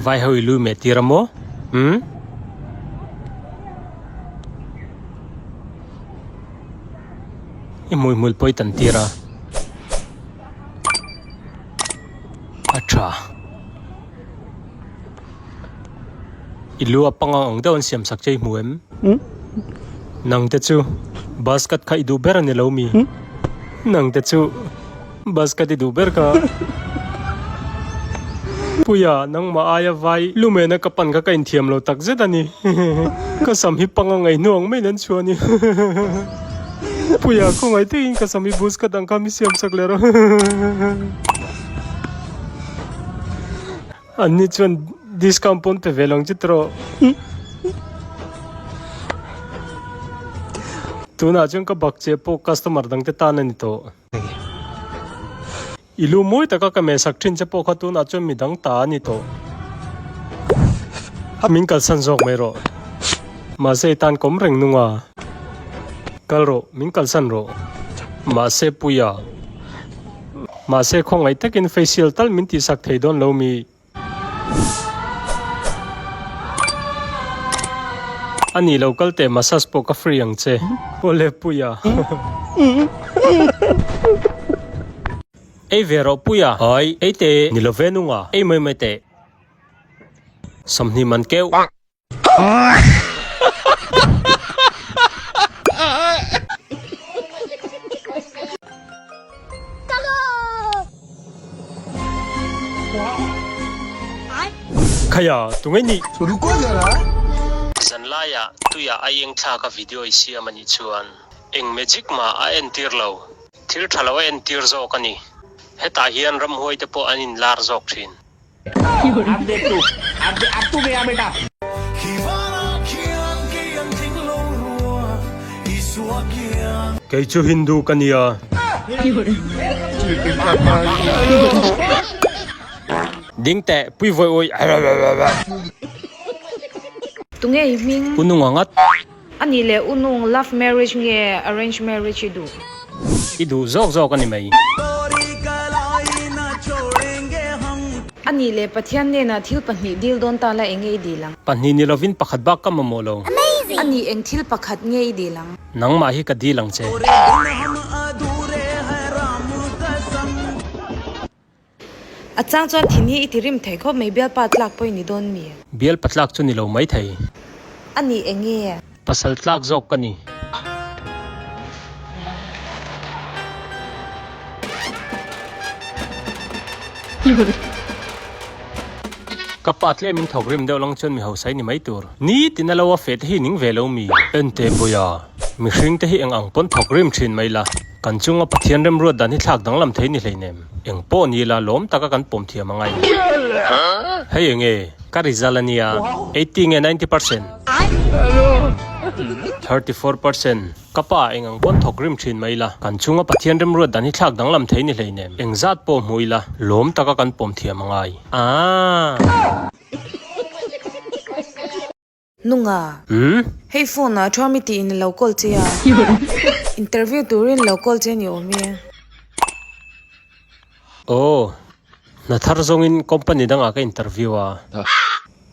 Vai ho i lu meh tir a maw? Umm. I hmuihmul pawh i tan tir a. A tha. I lu a pangang ang deuh an siam sak che i hmu em? Nang te chu bus cut kha i duh ber a ni lo mi? Nang te chu bus cut i duh ber ka. Puia, nangmah aia vai lumena ka pan kha ka inthiam lo tak zet a ni. Ka sam hi pangang ei hnu ang maiin an chhuah a ni. Puia, khawngaih takin ka sam hi bus cut ang kha mi siam sak leh rawh. An ni chuan discount pawn pe ve lo ang che tawh. Tunah chuan ka bak che pawh customer dang te tan a ni tawh. I lu mawi taka ka mehsak thin che pawh kha tunah chuan mi dang ta a ni tawh. Min kalsan zawk mai rawh. Mahse i tan kawm reng nung a. Kal rawh, min kalsan rawh. Mahse Puia. Mahse khawngaih takin facial tal min tihsak thei dawn lo mi? A nih lo kal teh massage pawh ka free ang che. Awle Puia. Ei ve rawh Puia. Hai, ei teh. Ni lo ve nunga. Ei mai mai teh. 20 man keuh. Khaya, tunge nih? Zanlaiah tuiah a eng thlak a video i siam a nih chuan eng magic mah a entir lo, thil tha lo a entir zawk a ni. Hetah hian ramhuai te pawh an inlar zawk thin. Kei chu Hindu ka nia. Ding teh, pui vawi awi. Tunge i hming? U Nunga ngat. A nih leh U Nung, love marriage nge arrange marriage i duh? I duh zawk zawk a ni mai. A nih leh Pathian hnenah thil pahnih dil dawn ta la eng nge i dil ang? Pahnih ni lovin pakhat bak ka mamawh lo. A nih eng thil pakhat nge i dil ang? Nangmah hi ka dil ang che. A chang chuan thin hi i ti rim thei khawp mai, bialpa tlak pawh i ni dawn mi? Bialpa tlak chu ni lo mai thei. A nih eng nge? Pasal tlak zawk ka ni. Ka pa tlem in thawk rim deuh lang chuan mi hausa i ni mai tur. Ni tin a lo a feh te hi ning ve lo mi? Ente Puia, mihring te hi eng ang pawn thawk rim thin mai la, kan chunga Pathian remruat dan hi thlak danglam thei ni hleinem. Eng pawh ni la lawm taka kan pawm thiam angai. Hei enge ka result a nia, 80 nge 90 percent? 34 percent. Ka pa eng ang pawn thawk rim thin mai la, kan chunga Pathian remruat dan hi thlak danglam thei ni hleinem. Eng zat pawh hmu ila lawm taka kan pawm thiam angai. Aaa. Nunga. Umm. Hei phone ah thu ami tiin lo call che a. Interview turin lo call che ni awm e. Aw. Hna thar zawngin company dangah ka interview a.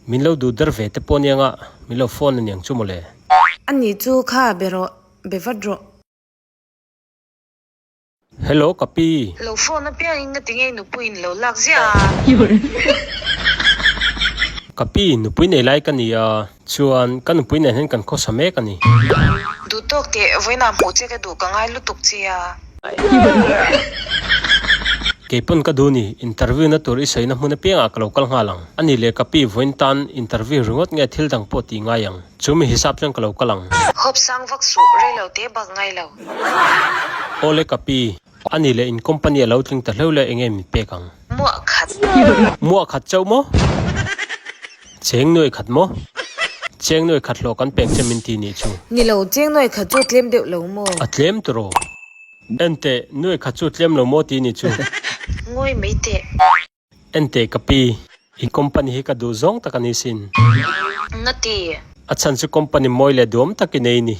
Min lo duh der ve te pawh anianga min lo phone aniang chu mawle. Anih chu kha be rawh, be vat rawh. Hello ka pi. Lo phone apiangin nga tinge nupui in lo lak ziah a. Ka pi, nupui nei lai ka ni a, chuan ka nupui nen hian kan khawsa mek a ni. Duh tawk teh, vawiinah hmuh che ka duh ka ngai lutuk che a. Kei pawn ka duh ni, interview na tur i sawina hmun apiangah ka lo kal nghal ang. A ni leh ka pi, vawiin tan interview ringawt nge thil dang pawh tih ngai ang. Chu mi hisap chuan ka lo kal ang. Hawp sang vak suh, rei lo te bak ngai lo. Awle ka pi, a ni leh in company a lo tling ta hleuh leh enge min pek ang? Muah khat. Muah khat chauh maw? Cheng nuai khat maw? Cheng nuai khat hlawh kan pek che min ti nih chu. Ni lo, cheng nuai khat chu tlem deuh lo maw? A tlem tawh. Enteh, nuai khat chu tlem lo maw ti nih chu. Ngawi mai teh. Enteh ka pi, i company hi ka duh zawng tak a ni sin. Nga ti. A chhan chu company mawi leh duam tak i nei ni.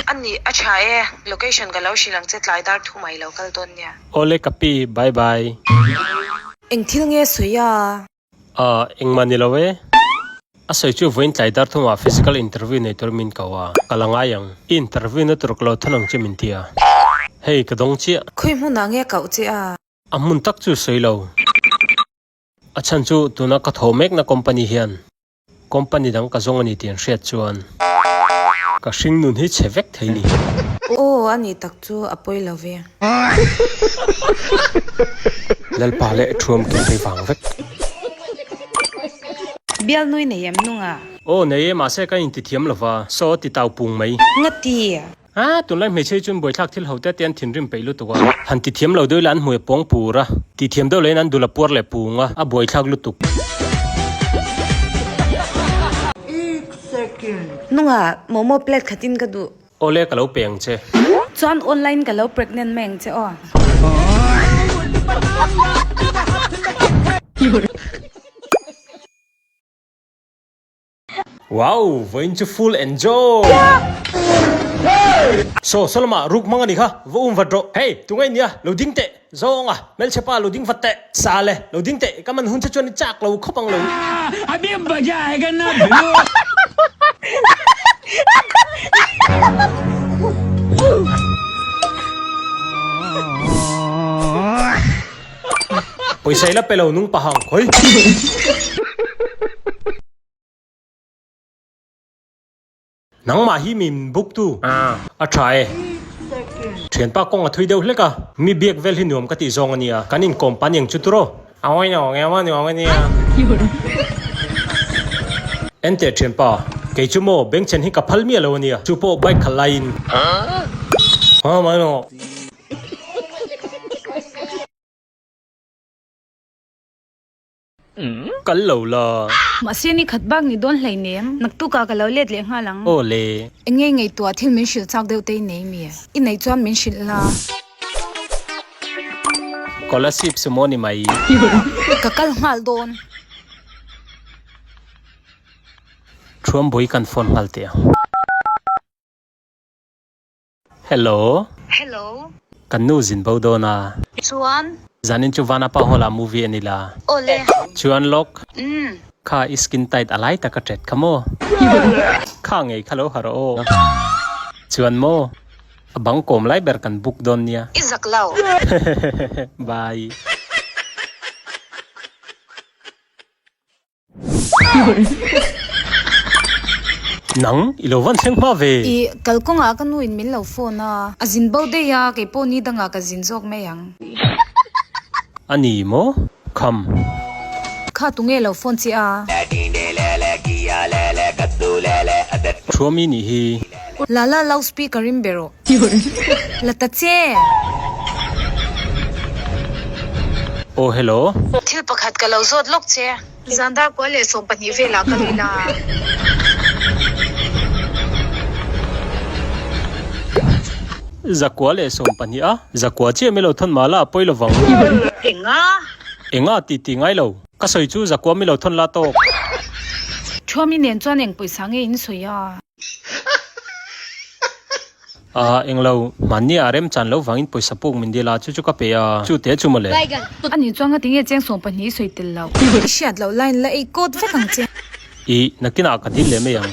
A nih, a tha e. Location ka lo hrilh ang che tlai dar thu mai lo kal dawn nia. Awle ka pi, bye bye. Eng thil nge sawi a? Ahh, engmah ni lo e. A sawi chu vawiin tlai dar thumah physical interview nei tur min ko a, ka la ngai ang. I interview na tur ka lo thawn ang che min ti a. Hei, ka dawng chiah. Khawi hmunah nge kauh che a? A hmun tak chu sawi lo. A chhan chu tuna ka thawh mekna company hian company dang ka zawng a ni tih an hriat chuan ka hring nun hi chhe vek thei ni. Aw, a nih tak chu a pawi lo ve. Lalpa leh thuam ke phei vang vek. Bialnui nei em nunga? Aw nei e, mahse ka intithiam lova, saw ti tau pung mai. Ngati? A, tunlai hmeichhe hi chuan buaithlak thil ho te te an thinrim peih lutuk a, han ti thiam lo deuh ila an hmui a pawng pur a, ti thiam deuh lahin an dul a puar leh pung a, a buaithlak lutuk. Nunga, momo plate khatin ka duh. Awle ka lo pe ang che. Chuan online ka lo pregnant mai ang che aw. Wow, vawiin chu full enjoy! Saw, saw lamah ruk hmang a ni kha, va um vat rawh. Hey, tunge nia, lo ding teh, zawng a, hmelchhe pa lo ding vat teh, sa le, lo ding teh, ka man hun che chuan i chak lo khawp ang lo. Pawisa i la pe lo nung pahang khawi. Nangmah hi min book tu a tha e. Thianpa kawng a thui deuh hlek a, mi biak vel hi nuam ka tih zawng a nia, kan inkawm pa niang chu turaw. A ngawi no nge maw nuam a nia. Enteh thianpa, kei chu maw bengchhen hi ka phal miah lo a nia, chu pawh bike khalh laiin. Kal lo la. Mahse ni khat bak ni dawn hleinem. Naktukah ka lo let leh nghal ang. Aw le. Eng nge ngaihtuah thil min hrilh chak deuh te i nei mi? I neih chuan min hrilh la. Kolasib sumo ni mai. Ka kal nghal dawn. Thuambui kan phone nghal teh ang. Hello. Hello. Kan nu zin bo dawn a. Chuan. Zanin chu Vanapa Hall ah movie a ni la. Awle. Chuan lawk. Umm. Kha i skin tight a lai tak a tet kha maw? Kha ngei kha lo harh aw. Chuan maw? A bang kawm lai ber kan book dawn nia. I zak lo. Bye. Nang, i lo van thleng hma ve. I kalkawngah ka nu in min lo phone a, a zin bo daih a, kei pawh ni dangah ka zin zawk mai ang. A ni maw? Kham. Kha tunge lo phone che a? Thuami nih hi. Lala loudspeaker in be rawh. La ta che! Aw hello. Thil pakhat ka lo zawt lawk che. Zan dar kual leh 12 velah ka rin a. Zakua leh 12 a, zakua chiah mi lo thawn mah la a pawi lovang. Enga? Enga tih tih ngai lo. Ka sawi chu zakua mi lo thawn la tawk. Thuami nen chuan eng pawisa nge in sawi a? A, englo, mahni a rem chan lo vangin pawisa puk min dil a, chu chu ka pe a, chu te chu mawle. A nih chuan ngati nge cheng 12 i sawi tel lo? I hriat loh line la ei kawt vek ang che. I, nakinah ka dil leh mai ang.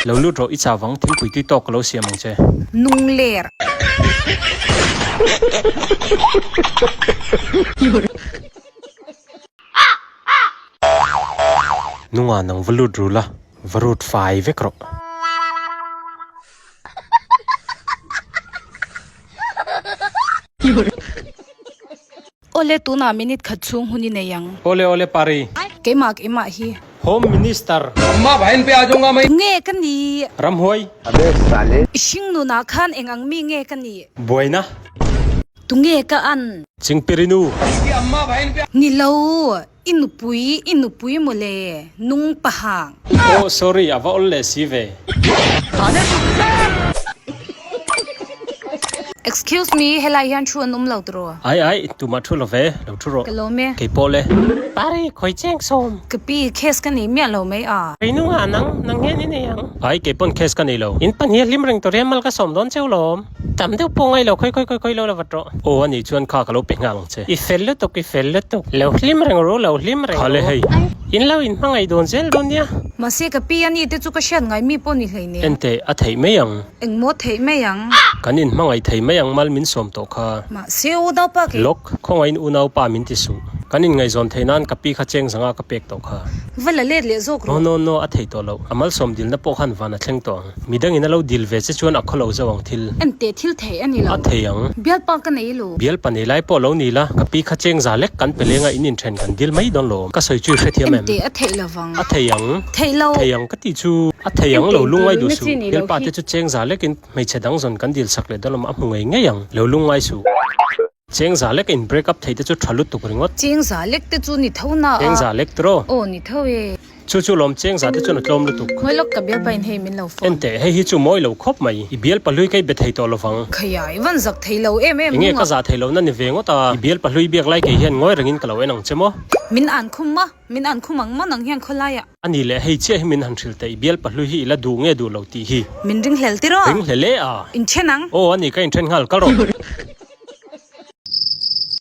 Lo lut rawh, i chau vang, thingpui tui tawk ka lo siam ang che. Nung ler. Nunga nang va lut ru la, va rut fai vek rawh. Awle tunah minute khat chhung hun i nei ang. Awle awle Pari. Keimah keimah hi. Home Minister. Tunge ka nih? Ramhuai. I hringnunah khan eng ang mi nge ka nih? Buaina. Tunge ka an? Chingpirinu. Ni lo, i nupui, i nupui mawle, nung pahang. Oh sorry, a va awl leh si ve. Excuse me, helai hian thu an awm lo tiraw? Ai ai, tumah thu lo ve, lo thu rawh. Ka lawm e. Kei pawh le. Pari, khawi cheng sawm. Ka pi, case ka nei miah lo mai a. Kei nungah nang, nang hian i nei ang. Ai, kei pawn case ka nei lo. In pahnih a hlim reng tur hian mal ka sawm dawn cheu lawm. Tam deuh pawh ngai lo, khawi khawi khawi khawi lo la vat rawh. Aw, ani chuan kha ka lo pe nghal ang che. I fel lutuk, i fel lutuk. Lo hlim reng ru, lo hlim reng ru. Kha le hei. In lo inhmangaih dawn zel dawn nia. Mahse ka pi ani te chu ka hriat ngai mi pawh ni hleinem. Enteh, a theih mai ang. Engmaw theih mai ang. Kan inhmangaih thei mai ang mal min sawm tawh kha. Mahse unaupa kei. Lawk, khawngaihin unaupa min ti suh. Kan inngaihzawn theih nan ka pi kha cheng zanga ka pek tawh kha. Va la let leh zawk rawh. No, no, no, a thei tawh loh. A malsawm dilna pawh khan van a thleng tawh ang. Midangin a lo dil ve che chuan a khawlo zo ang thil. Enteh thil theih a ni lo. A thei ang. Bialpa ka nei lo. Bialpa nei lai pawh lo ni la, ka pi kha cheng za lek kan pe lenga in inthen kan dil mai dawn lo. Ka sawi chu i hrethiam em? Enteh a theih lovang. A thei ang. Theih lo. Thei ang ka tih chu. A thei ang lo lungngai duh suh. Bialpa te chu cheng za lekin hmeichhe dang zawn kan dil sak leh dawn lawm a hmu ngei ngei ang. Lo lungngai suh. Cheng za lek in break up thei te chu tha lutuk ringawt. Cheng za lek te chu ni tho na a. Cheng za lek tiraw? Aw ni tho e. Chu chu lawm cheng za te chuan a tlawm lutuk. Mawi lawk ka bialpa in hei min lo phone. Enteh hei hi chu mawi lo khawp mai. I bialpa hlui ka i be thei tawh lovang. Khaia i van zak thei lo em em Enge nunga. ka zah thei lo na ni ve ngawt a. I bialpa hlui biak lai kei hian ngawi rengin ka lo en ang che maw? Min an khum a, min an khum ang maw nang hian khawlaiah. A ni leh hei chiah hi min han hrilh teh i bialpa hlui hi i la duh nge duh lo tih hi. Min ring hlel tiraw? Ring hlel e a. Inthen ang. Aw a ni ka inthen nghal kal rawh.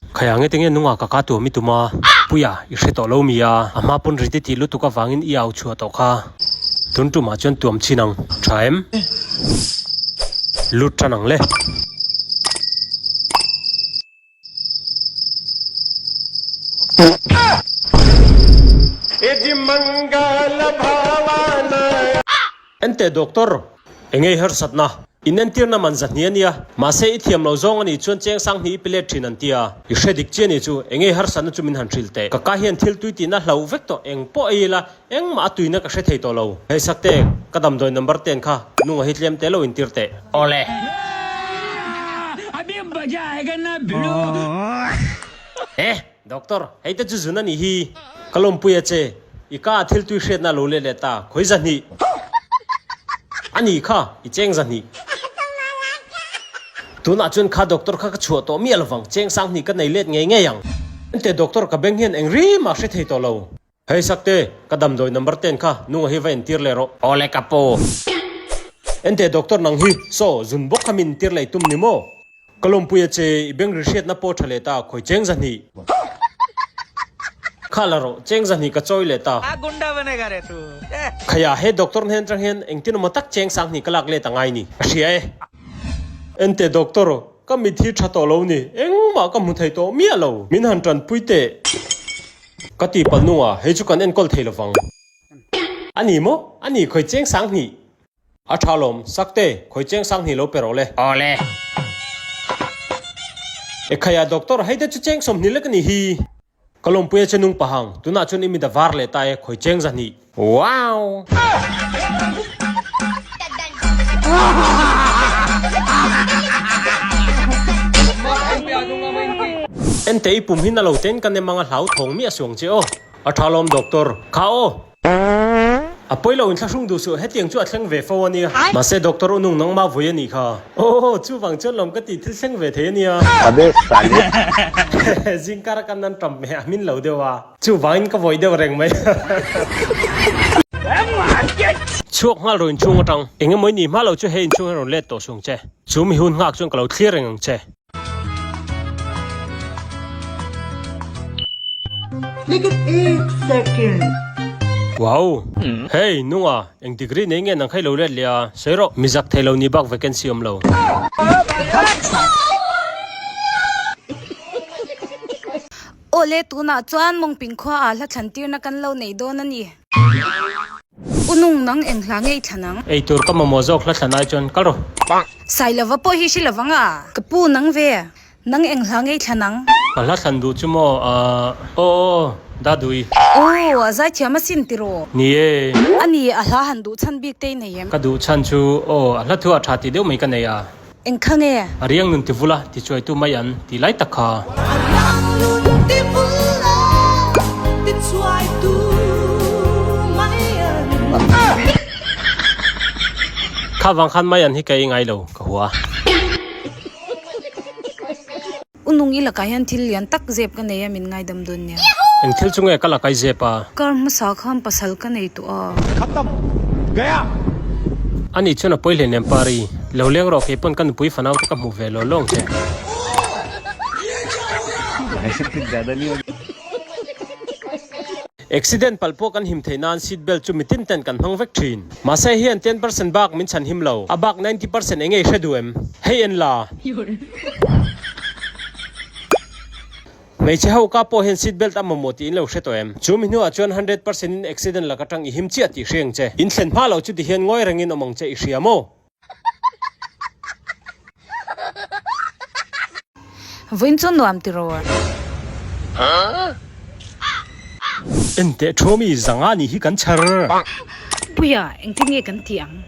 Khaya nge tinge nunga ka ka tuam i tum a, Puia i hre tawh lo mi a, a hma pawn riti tih lutuk avangin i au chhuah tawh kha. Tun tumah chuan tuam chin ang, tha em? Lut tan ang le. Enteh Doctor, enge i harsatna? Inentirna man zahni a nia, mahse i thiam lo zawng a nih chuan cheng sang hnih i pe let thin an ti a. I hre dik chiah ni chu, enge i harsatna chu min han hrilh teh. Ka ka hian thil tui tihna hlo vek tawh eng pawh ei ila engmah a tuina ka hre thei tawh lo. Hei Sakte, ka damdawi number ten kha nunga hi tlem te lo intir teh. Awle. Eh! Doctor, hei te chu zun a nih hi. Ka lawmpui a che, i ka ah thil tui hriatna a lo let leh ta, khawi zahnih. A nih kha, i cheng zahnih. Tunah chuan kha doctor kha ka chhuah tawh miah lovang, cheng sanghnih ka nei let ngei ngei ang. Enteh doctor, ka beng hian eng ri mah hre thei tawh lo. Hei Sakte, ka damdawi number ten kha nunga hi va entir leh rawh. Awle ka pu. Enteh doctor nang hi, saw, zun bawk kha min entir leh i tum ni maw? Ka lawmpui a che, i beng ri hriatna pawh tha leh ta, khawi cheng zahnih. Kha la rawh, cheng zahnih ka chawi leh ta. Khaiah he doctor hnen atang hian engtin emaw tak cheng sanghnih ka lak let a ngai ni, ka hria e. Enteh doctor, ka mit hi tha tawh lo ni, engmah ka hmu thei tawh miah lo, min han tanpui teh. Ka ti palh nunga, hei chu kan enkawl thei lovang. A ni maw? A ni, khawi cheng sanghnih. A tha lawm, Sakte, khawi cheng sanghnih lo pe rawh le. Awle. Ekhaiah doctor, hei te chu cheng 20 lek a ni hi. Ka lawmpui a che nung pahang, tunah chuan i mit a var leh ta e, khawi cheng zahnih. Wow! Enteh i pum hi na lo ten ka nem anga hlau thawng miah suang che aw. A tha lawm doctor. Kha aw. A pawi lo in thlahrung duh suh hetiang chu a thleng ve fo ania. Mahse doctor u nung nangmah vawi a nih kha. Aw chuvang chuan lawm ka tih thil thleng ve thei ania. Zingkar a kan nan tam hmeh a hmin lo deuh a. Chuvangin ka vawi deuh reng mai. Chhuak nghal rawh inchhung atang. Eng emaw i nih hma lo chu he inchhung hi rawn let tawh suang che. Chu mi hun nghak chuan ka lo thlir reng ang che. Wow! Hey, nunga, eng degree nei nge nang kha i lo let leh a? Sawi rawh, mi zak thei lo ni bak vacancy awm lo. Awle, tunah chuan Mawngping khuaah hla thlan tirna kan lo nei dawn a ni. U nung nang eng hla ngei thlan ang? Ei tur ka mamawh zawk hla thlan ai chuan kal rawh. Sailova pawh hi hre lovang a. Ka pu nang ve, nang eng hla ngei thlan ang? Ka hla thlan duh chu maw aah aw aw Dadui. Aw, a zaithiam asin tiraw? Ni e. A ni, a hla han duh chhan bik te i nei em? Ka duh chhan chu aw, a hla thu a tha tih deuh mai ka nei a. Eng kha nge? A riang nun ti vula ti chuaitu mai an ti lai tak kha. A riang nun ti vula ti chuaitu mai an. Kha vang khan mai an hi ka ei ngai lo, ka hua. Unung i lakah hian thil lian tak zep ka nei a min ngaidam dawn nia. Eng thil chu nge ka lakai zep a? Kar hmasa khan pasal ka nei tawh a. Khatam! Gaya! Ani chuan a pawi hleinem Pari. Lo leng rawh kei pawn ka nupui fanau te ka hmu ve law lawng che. Accident palh pawh kan him theih nan seat belt chu mitin ten kan hmang vek thin. Mahse hian 10% bak min chhan him lo, a bak 90% eng nge i hre duh em? Hei en la. Hmeichhe ho ka pawh hian seat belt a mamawh tih in lo hre tawh em? Chu mi hnuah chuan 100% in accident lak atang i him chiah tih hria ang che. In thlen hma lo chu ti hian ngawi rengin awm ang che i hria maw? Vawiin chu nuam ti rawh. En teh thu ami zanga nih hi kan chhar. Puia, engtin nge kan tih ang?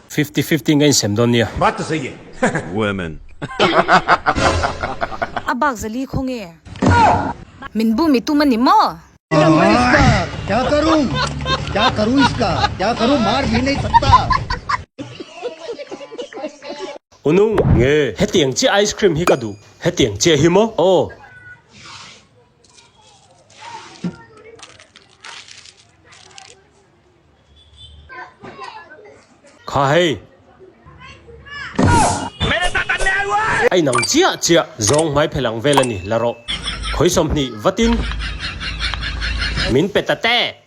Fifty fifty nge insem dawn nia. Baat ta sahi hai. Women. A bak zali khaw nge? Min bum i tum a ni maw? Kya karu kya karu iska kya karu maar bhi nahi sakta. Unung nge hetiang chiah ice cream hi ka duh hetiang chiah hi maw aw. Kha hei. A inang chiah chiah zawng hmai phelh ang vel a ni la rawh. Khawi 20 vatin min pe ta te.